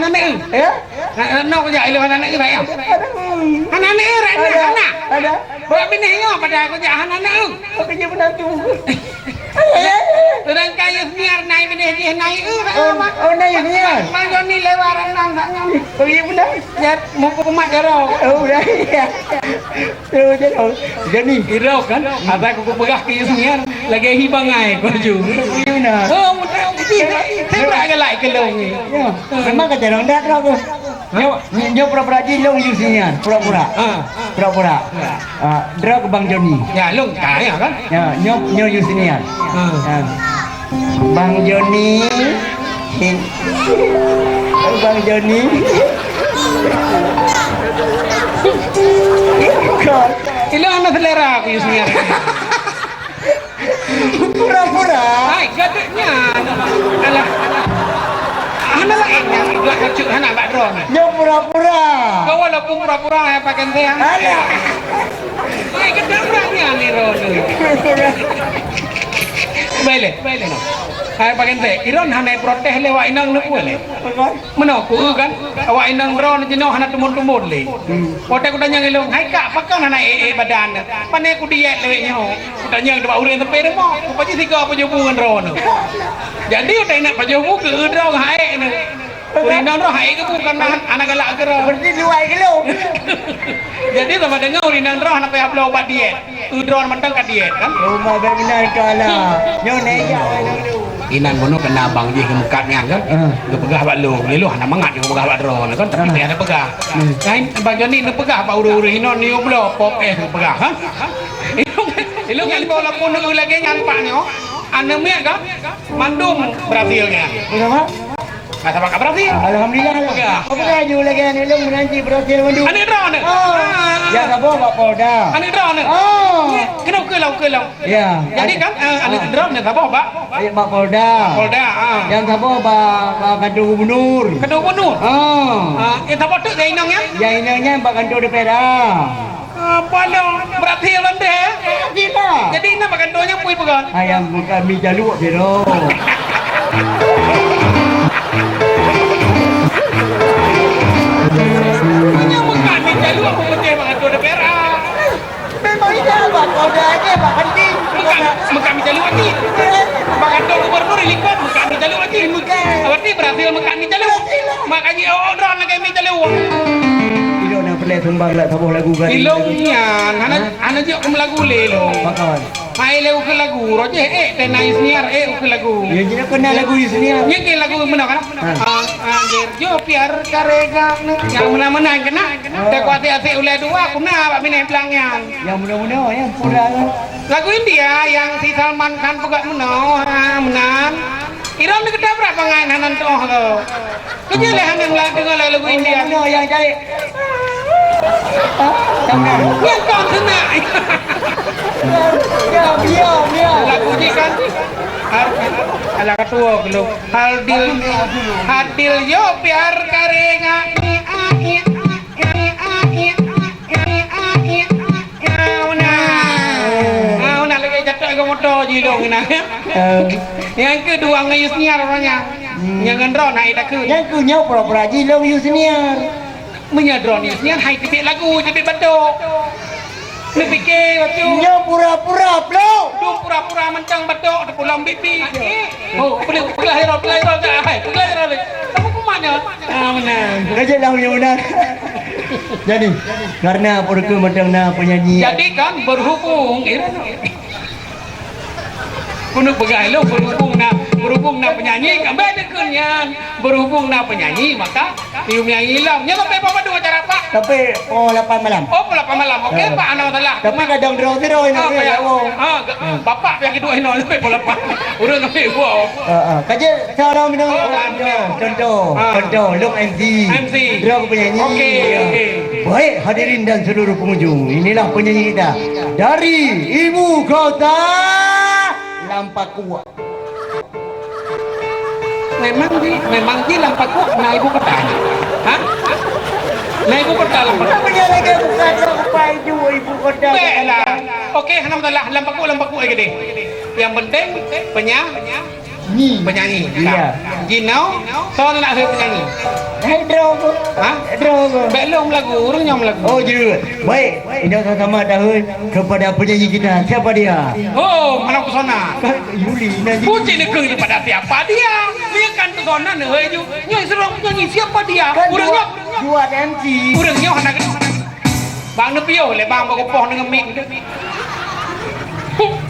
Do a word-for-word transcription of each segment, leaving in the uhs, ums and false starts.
aneuk. Ya? Hana, hana, kujak ilôn hana aneuk, sayang. Ada. Hana aneuk, hana, ada, hana. Ada. Bak binéh nyoe padahai kujak hana aneuk. Tapi dia pernah tu. Sedangkan Yusniar naik binéh jih naik, eh, oh, oh, naik Yusniar. Bang Joni lewat renang kat nyoe. Oh, iya benar. Ya, mumpung umat jaroe. Oh, iya, iya. Oh, jaroe. Jadi, irau kan? Asai kupeugah keu Yusniar, lagèe hi bangai ku laju. Iya benar. Oh, mudah. Tembak galak keu lôn ni. Ya, memang kata orang dah tahu. Nyoe, nyoe pura-pura jih lôn Yusniar, pura-pura. Ha. Pura-pura. Ha. Ah, droe keu Bang Joni. Ya, lôn kaya kan? Ya, nyoe, nyoe Yusniar. Ha. Ha. Bang Joni. Bang Joni. Ilôn hana selera keu Yusniar. Pura-pura. Hai, gadek nyan. Alah. Hana laén nyan, buat kacuk hana bak droe nyan. Nyoe pura-pura. Kau walaupun pura-pura, hai pakai teh. Alah. Hai, gadek urang nyan ni, Ron. Pura-pura. Baik leh, baik leh. Hai pakai teh. Iron hana protes lewat inong ni pun leh. Apa? Meunoe ku eu kan, awak inong droeneuh jinoe hana tumbon-tumbon lé. Hmm. Watèe kutanyong ilôn, "Hai kak, pakon hana ék-ék badan?" "Pané kudiet lé nyoe." Kutanyong bak ureueng teupé rumoh, "Kupaji sigoe pajoh bu ngon droeneuh?" Jadi, watèe inong pajoh bu, keu eu droe ngon hai ék neuh. Ureueng inong droe hai ék geubu, kan hana galak keu droe. Berarti luwai keu lôn. Jadi, sama deungoe ureueng inong droe hana payah bloe ubat diet. Eu droe mantong ka diet kan? Rumah bak meunan tu alah. Nyoe nèk jak wai nang tu. Inan bunoe kena abang jih geumeukat nyan kan? Ah. Geupeugah bak lôn, lôn hana mangat geupeugah bak droe kan, tapi ah, dia ada peugah. Hmm. Lain Bang Joni neupeugah bak ureueng-ureueng inoe nyoe bloe pop eh geupeugah, ha? Ilôn, ilôn kan walaupun eu lagèe nyan pak nyoe, aneuk miet kan? Mandum berhasil nyan. Betul, Pak? Ka sabab ka berhasil. Alhamdulillah lah. Peugah. Apa dah ju lagi aneuk lôn meunan cit berhasil mandum. Aneuk droeneuh? Oh. Ah. Nyang saboh bak Polda. Aneuk droeneuh? Oh. Kena ukeue lah, ukeue lah. Ya. Jadi kan, eh, aneuk droeneuh saboh bak? Eh, bak Polda. Polda, ah. Nyang saboh bak, bak kantor gubernur. Kantor gubernur? Ah. Ah, eh, saboh teuk nyang inong nyan? Nyang inong nyan bak kantor D P R A. Apa lo? Berhasil bandeh, eh? Berhasil lah. Jadi, na bak kantor nyan pui peugah? Ayam bukan mi jaluk, Biro. Nyan bukan mi jaluk, aku beutôi bak kantor D P R A. Memang iya, bak Polda aja, bak Kantin. Bukan, bukan mi jaluk lagi. Bak kantor gubernur di likot, bukan mi jaluk lagi. Bukan. Berarti berhasil bukan mi jaluk. Berhasil lah. Makanya, oh, oh, drone lagi mi jaluk. Ilok nak pernah sumbang lah, saboh lagu kan. Ilok nyan, hana, ha? Hana jok kem lagu le lo. Pakon. Hai le ukeue lagu, roh jih, eh, tena Yusniar, eh, ukeue lagu. Ya, jadi pernah lagu Yusniar. Nyan ke lagu mana kan? Ha. Ah, ah, jo piar karega. Yang mana-mana yang kena. Ah. Tekuati asik ulai dua, kuna bak minai belang nyan. Yang muda-muda, ya, pura. Lagu India yang si Salman Khan peugah meunoe, ha, meunan. Iron ni kita berapa ngai hana tuoh tu. Keujeuleh hana meulagu deungoe lagu India. Oh, yang jai. Ah, yang mana? Yang kau kena. Ya, ya, ya. Lagu ni kan. Har-, alah katuoh keulong. Hal dil, hal dil yo pyar karega. Ya, una. Ah, una lagi jatuh ke motor jilong na. Eh. Yang kedua ngan Yusniar orangnya. Hmm. Yang ngendro naik takut. Yang kunyau pura-pura jilong Yusniar. Menyadron Yusniar hai tebik lagu, tebik batok. Neupike waktu. Nyoe pura-pura, Bro. Tu pura-pura mantong batok, teupulang bibi. Oh, boleh peugah ya, peugah ya, hai, peugah ya. Kamu kumat ya? Ah, benar. Raja dah punya benar. Jadi, karena pura-pura mantong na penyanyi. Jadi kan berhubung, eh, Keuneuk peugah lôn, berhubung na, berhubung na penyanyi, ka bèk dikeue nyan. Berhubung na penyanyi, maka yum nyang ilong. Nyoe sampai pukul dua acara, Pak? Sampai pukul lapan malam. Oh, pukul lapan malam. Okey, ya. Pak, hana masalah. Tapi kadang droe sidroe, ah, ya, oh. Ah, ga-, hmm, bapak yang kedua inoe sampai pukul lapan. Ureueng sampai dua. Ah, ah. Kaje, cara minum. Oh, ya. Contoh, ah, contoh, lôn M C. M C. Droe penyanyi. Okey, ya, okey. Baik, hadirin dan seluruh pengunjung, inilah penyanyi kita dari ibu kota Lampakue. Memang di, memang di Lampakue na ibu kota. Hah? Na ibu kota Lampakue. Apa dia lagi bukan apa itu ibu kota? Baiklah. Okey, alhamdulillah, Lampakue, Lampakue aja deh. Yang penting penya-, Nyi. Penyanyi. Iya. Jinoe, soe nak hei penyanyi? Hai, droe ku. Hah? Droe ku. Bèk lôn meulagu, ureueng nyoe meulagu. Oh, jeuet. Baik, inong sama-sama tahun kepada penyanyi kita. Siapa dia? Oh, malam pesona. Kan Yuli, nanti. Bucin neukeueng daripada siapa dia. Dia kan pesona neuhei ju. Nyoe sidroe penyanyi, siapa dia? Kan ureueng dua, nyoe, dua M C. Ureueng nyoe hana Bang neupiôh lé bang bak kupoh deungon mic.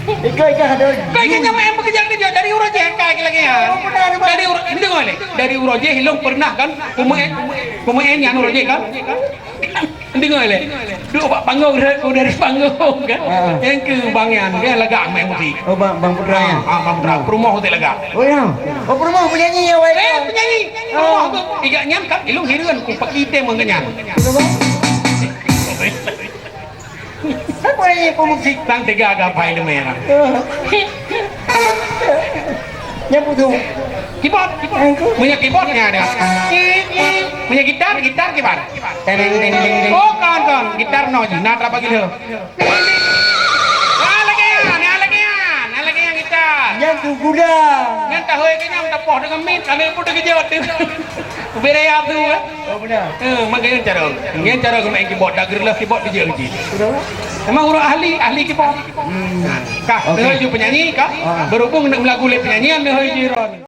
Ikôt-ikôt ada. Kau ingat nyang main bekerja-kerja dari uroe jih kai lagèe nyan. Oh, benar, benar. Dari uroe, deungö lé. Dari uroe jih ilôn pernah kan, kumeu'en, kumeu'en nyan uroe jih kan. Deungö lé. Duek bak panggung, ku dari panggung kan. Ah. Nyang keu bang nyan, dia lagak main musik. Oh, bang, bang Putra ya? Ah, ah, bang Putra. Perumoh hotel lagak. Oh ya. Oh, perumoh penyanyi ya, wai. Eh, penyanyi. Perumoh tu. Iga nyan kan, ilôn hireuen ku paki item ngon nyan. Kenapa? Siapa ini pemusik? Tang tiga gapai demi orang. Nyapu tu. Keyboard, keyboard. Punya keyboardnya ada. Punya gitar, gitar keyboard. Teng, teng, teng, teng. Oh, kawan, kawan. Gitar no ji. Nah, terapa gitu? Nah, lagi ya, nah, lagi ya. Nah, lagi yang gitar. Yang tu gula. Yang tahu yang kenyang, tapoh dengan mic, ada pun terkejut. Ubé raya tu, eh? Oh, benar. Eh, makanya cara. Nyan cara keumain keyboard, dak geureuloh keyboard keu jeuet jih. Kenapa? Memang ureueng ahli, ahli keyboard. Hmm. Kah, okey. Neuhôi ju penyanyi, kah? Ah. Berhubung nak melagu lé penyanyian, neuhôi ju ron.